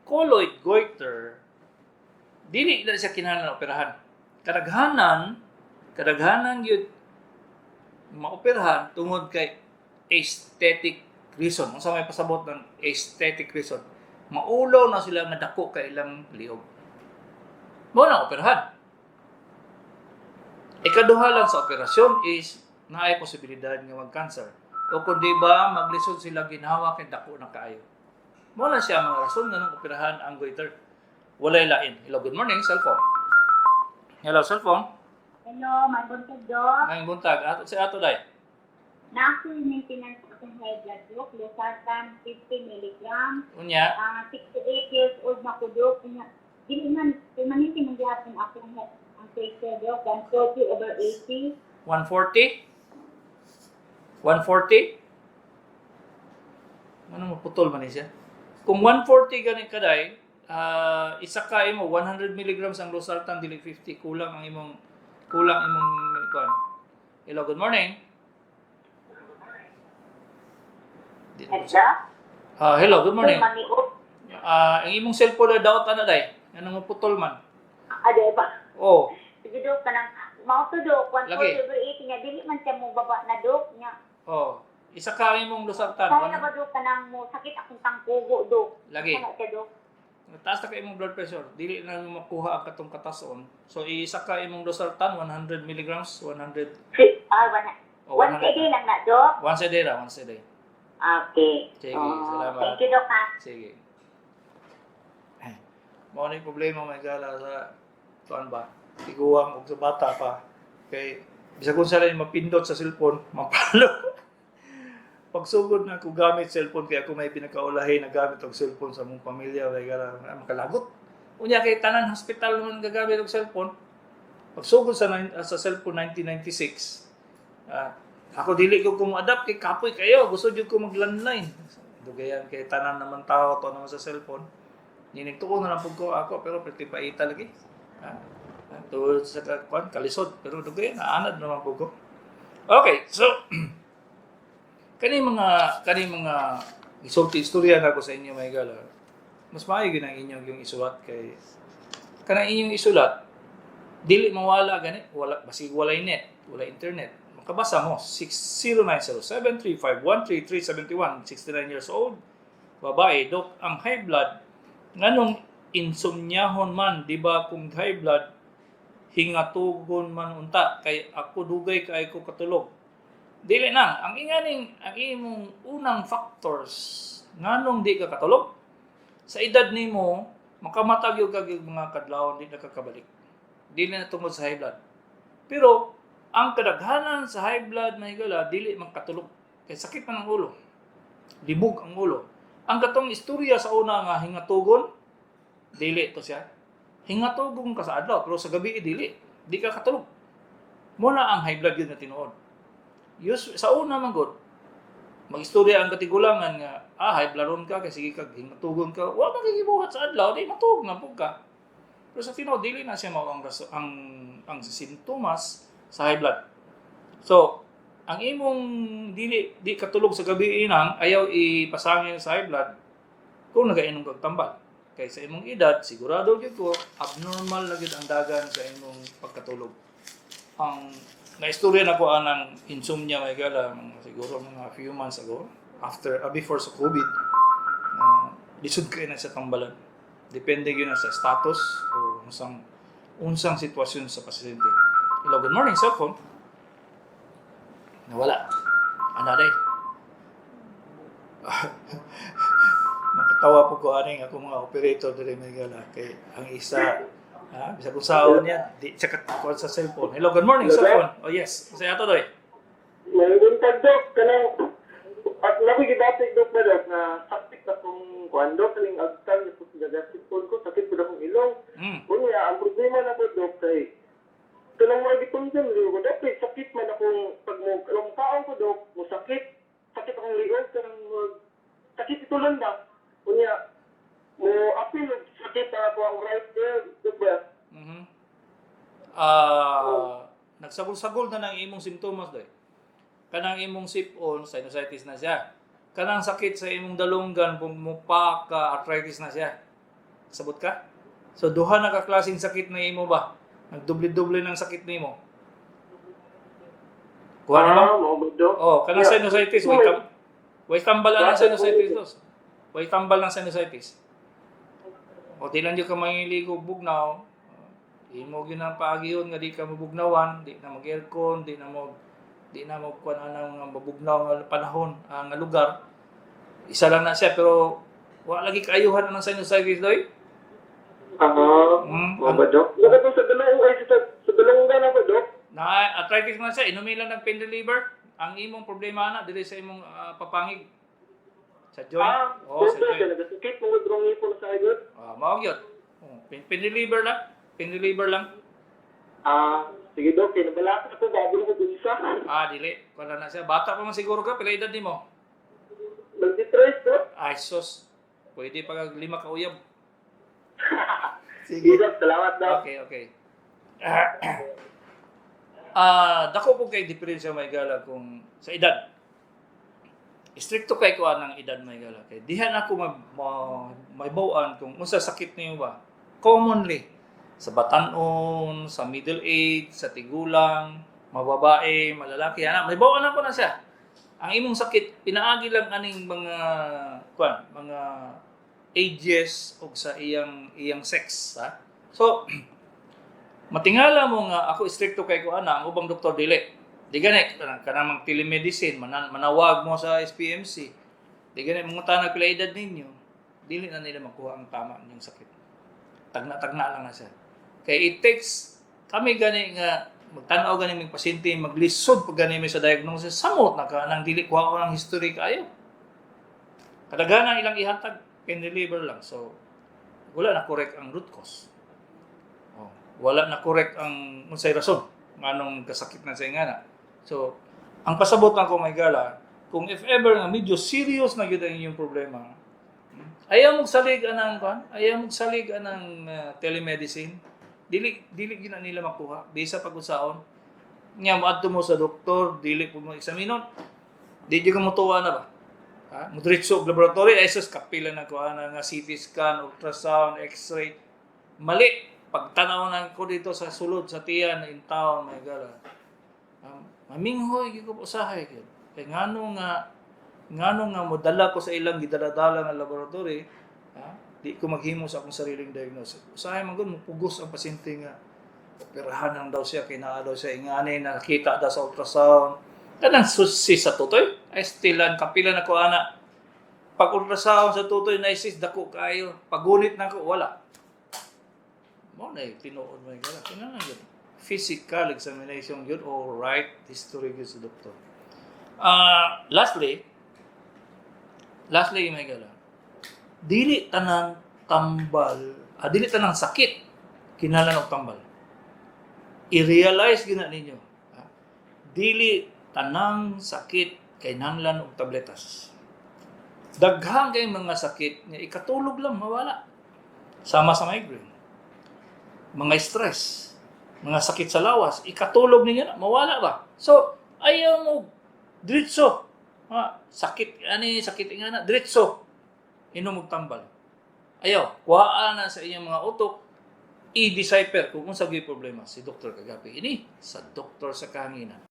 colloid goiter, dili na siya kinahanglan operahan. Kadaghanan yun maoperahan tungod kay aesthetic reason. Unsa may pasabot ng aesthetic reason? Maulaw na sila nga dako kay ilang liog. Mao na operahan. Ikaduha lang sa operasyon is naay posibilidad nga mag-cancer. O kung di ba, maglisod sila ginhawa kay dako na kaayo. Mao na siya ang mga rason nga nung operahan ang goiter. Walay lain. Hello, good morning, cellphone. Hello, cellphone. Hello, may buntag, Doc. Ngayong buntag, ato si ato, day. Na ako yung maintenance akong high blood, Doc. Losartan, 50 milligram. Unya, Ah, 68 years old na ko, Doc. Unya, dili man, permanente man gihapon akong ang pressure, Doc. 140 over 80. 140? 140? Ano, maputol man ni siya? Kung 140 gani kaday, isa ka imo 100 milligrams ang losartan, dili 50, kulang imong kuan. Hello, good morning. Di na Hello? Ah, hello, good morning. Maniot. Ah, ang imong cellphone na daot ana, day. Ano, maputol man? Ah, di ba? Oh, Sige, Doc, kanang mao to, Doc, 140 Lagi. over 80 niya, dili man siya mo baba na, Doc. Nya, Oh. Isa ka imong losartan. kaya na ba, Doc, kanang mo sakit akong tangkugo, Doc? Lagi. Ano siya, Doc? Taas na kay imong blood pressure, dili na mo makuha ang katong katason. So isa ka imong losartan 100 milligrams, 100 Si, wala. o Once a 100. day lang na, Doc? Once a day ra, once a day. Okay. Sige, Oh, salamat. thank you, Doc, ha. Sige. Eh, mao na yung problema, may gala, sa kuan ba? Tiguang og sa bata pa. Kay bisag kung sila yung mapindot sa cellphone, mapalo. Pagsugod na ko gamit cellphone kay ako may pinakaulahi na gamit og cellphone sa mong pamilya, may gala, makalagot. Unya kay tanan hospital man gagamit og cellphone. Pagsugod sa cellphone 1996, ako dili ko adapt kay kapoy kayo, gusto jud ko mag-landline. Dugayan kay tanan naman tao to naman sa cellphone. Ninigtuon na lang pud ko ako pero pretty paita lagi. Tuod sa kuan kalisod pero dugayan naanad naman pud ko. Okay, so kani mga isulti istorya na ko sa inyo, may gala. Mas maayo gyud ang inyong yung isulat kay kanang inyong isulat dili mawala gani, wala basig walay net, wala internet. Makabasa mo. 6090735133371, 69 years old, babae. Dok, ang high blood nganong insomniahon man? Di ba kung high blood hingatugon man unta? Kay ako dugay kay ko katulog. Dili na ang inganing ang imong unang factors nganong di ka katulog sa edad nimo. Makamatag gyud kag mga kadlawon di nakakabalik. Dili na tungod sa high blood. Pero ang kadaghanan sa high blood, mga higala, dili magkatulog. Kay sakit man ang ulo. Libog ang ulo. Ang katong istorya sa una nga hingatugon, dili to siya. Hingatugon ka sa adlaw, pero sa gabi eh, dili. Di ka katulog. Muna ang high blood yun na tinuod. Sa una man gud, magistorya ang katigulangan nga, ah, high blood ron ka, kasi sige kag hingatugon ka, wa man kay gibuhat sa adlaw, di matuog na pud ka. Pero sa tinuod, dili na siya mao ang sintomas sa high blood. So, ang imong dili di katulog sa gabi inang ayaw ipasangil sa high blood kung nagainom kag tambal. Kay sa imong edad, sigurado gyud ko abnormal na gyud ang dagan sa imong pagkatulog. Ang naistorya na ko anang insomnia, may gala, mga siguro mga few months ago after before sa COVID na lisod kay na sa tambalan. Depende gyud na sa status o unsang unsang sitwasyon sa pasyente. Hello, good morning, cellphone. Nawala. Ano day? Nakatawa po ko aning ako mga operator diri, may gala, kay ang isa ha, bisag unsaon niya di siya kuan sa cellphone. Hello, good morning, Hello, cellphone. Oh yes, sa ato doy. May buntag, Dok, kanang at nakoy gidapit, Dok, ba, Dok, na sakit akong kuan, Dok, kaning agtang ko sa gasipon ko, sakit pud akong ilong. Unya, ang problema na ko, Dok, kay kanang mga gitumtum ko, Dok, kay sakit man akong pag mo kanang kaon ko, Dok, mo sakit, sakit akong liog kanang sakit itulon ba. Unya, mo apil og sakit ako ang right ear, Dok ba. Ah, nagsagol-sagol na ng imong simptomas doy. Kanang imong sipon, sinusitis na siya. Kanang sakit sa imong dalunggan, pumupa ka, arthritis na siya. Sabot ka? So duha na ka klaseng sakit na imo ba? Nagdoble-doble ng sakit nimo. Kuha na ba? Ah, mao ba, Dok? Oh, kanang sinusitis, way tambal ang sinusitis dos. Way tambal ng sinusitis. O di lang jud ka mangiligo bugnaw. Imo gyud ang paagiyon nga di ka mabugnawan, di na mag-aircon, di na mo kuan anang nga mabugnaw nga panahon, nga lugar. Isa lang na siya pero wa lagi kaayuhan ang sinusitis doy. Ah, mao ba, Dok? Dapat sa dalawang ay sa dalawang ako, Dok. Na arthritis man siya, inumin lang ng pain reliever. Ang imong problema na diri sa imong papangig. Sa joint. Ah, Oh, sa Dok, joint. nagasakit mo drong ipon sa ayot. Ah, mao gyud. Oh, pain reliever lang. Pain reliever lang. Ah, sige, Dok, kay nabalaka ko bago ko gunsa. Ah, dili. Wala na siya. Bata pa man siguro ka, pila edad nimo? 23, Dok. Ay, sus. Pwede pa kag lima ka uyab. Sige, Dok, salamat, Dok. Okay. Ah, dako po kay diferensya, may gala, kung sa edad. Istrikto kay ko anang edad, may gala, kay diha na ako mahibaw-an kung unsa sakit niyo ba. Commonly sa batanon, sa middle age, sa tigulang, mababae, malalaki, ana, mahibaw-an ako na siya. Ang imong sakit pinaagi lang aning mga kuan, mga ages og sa iyang iyang sex, ha. So matingala mo nga ako istrikto kay ko ana, ang ubang doktor dili. Di gani kanang kanang telemedicine manawag mo sa SPMC. Di gani mangutana pila edad ninyo, dili na nila makuha ang tama inyong sakit. Tagna-tagna lang na siya. Kay it takes kami gani nga magtan-aw gani mig pasyente, maglisod pag gani mi sa diagnosis, samot na ka nang dili kuha ko ng history kaayo. Kadaghanan ilang ihatag pain reliever lang. So wala na correct ang root cause. Oh, wala na correct ang unsay rason nganong kasakit na sa ingana. So, ang pasabot lang ko, may gala, kung if ever nga medyo serious na gyud ang inyong problema, ayaw mong salig anang kuan, ayaw mong salig anang telemedicine. Dili dili gyud na nila makuha bisa pag usaon. Nya moadto mo sa doktor, dili po mo eksaminon. Di jud ka motuwa na ba? Ha? Modiretso og laboratory, ay sus, kapila na ko ana nga CT scan, ultrasound, X-ray. Mali. Pagtanaw na ko dito sa sulod sa tiyan in town, my God. Maminghoy gyud ko usahay gyud. Kay ngano nga modala ko sa ilang gidala-dala nga laboratory, ha? Di ko maghimo sa akong sariling diagnosis. Usahay man gud mupugos ang pasyente nga operahan lang daw siya kay naa daw siya ingani nakita daw sa ultrasound. Kanang susi sa tutoy ay still ang kapila na ko ana. Pag ultrasound sa tutoy na isis, dako kayo. Pagunit na ko, wala. Mo na tinuod mo gala. Kinahanglan yun. Physical examination yun or right history gyud sa doktor. Lastly, mga higala, dili tanang tambal, dili tanang sakit kinahanglan og tambal. I-realize gina ninyo. Ha? Dili tanang sakit kinahanglan og tabletas. Daghan kay mga sakit nga ikatulog lang mawala. Sama sa migraine. Mga stress, mga sakit sa lawas, ikatulog ninyo na, mawala ba? So, ayaw mo diretso. Ha, sakit ani, sakit nga na, diretso. Inom og tambal. Ayaw, kuhaan na sa inyong mga utok, i-decipher kung unsa gyud problema. Si Dr. Kagapi ini sa Doktor sa Kahanginan.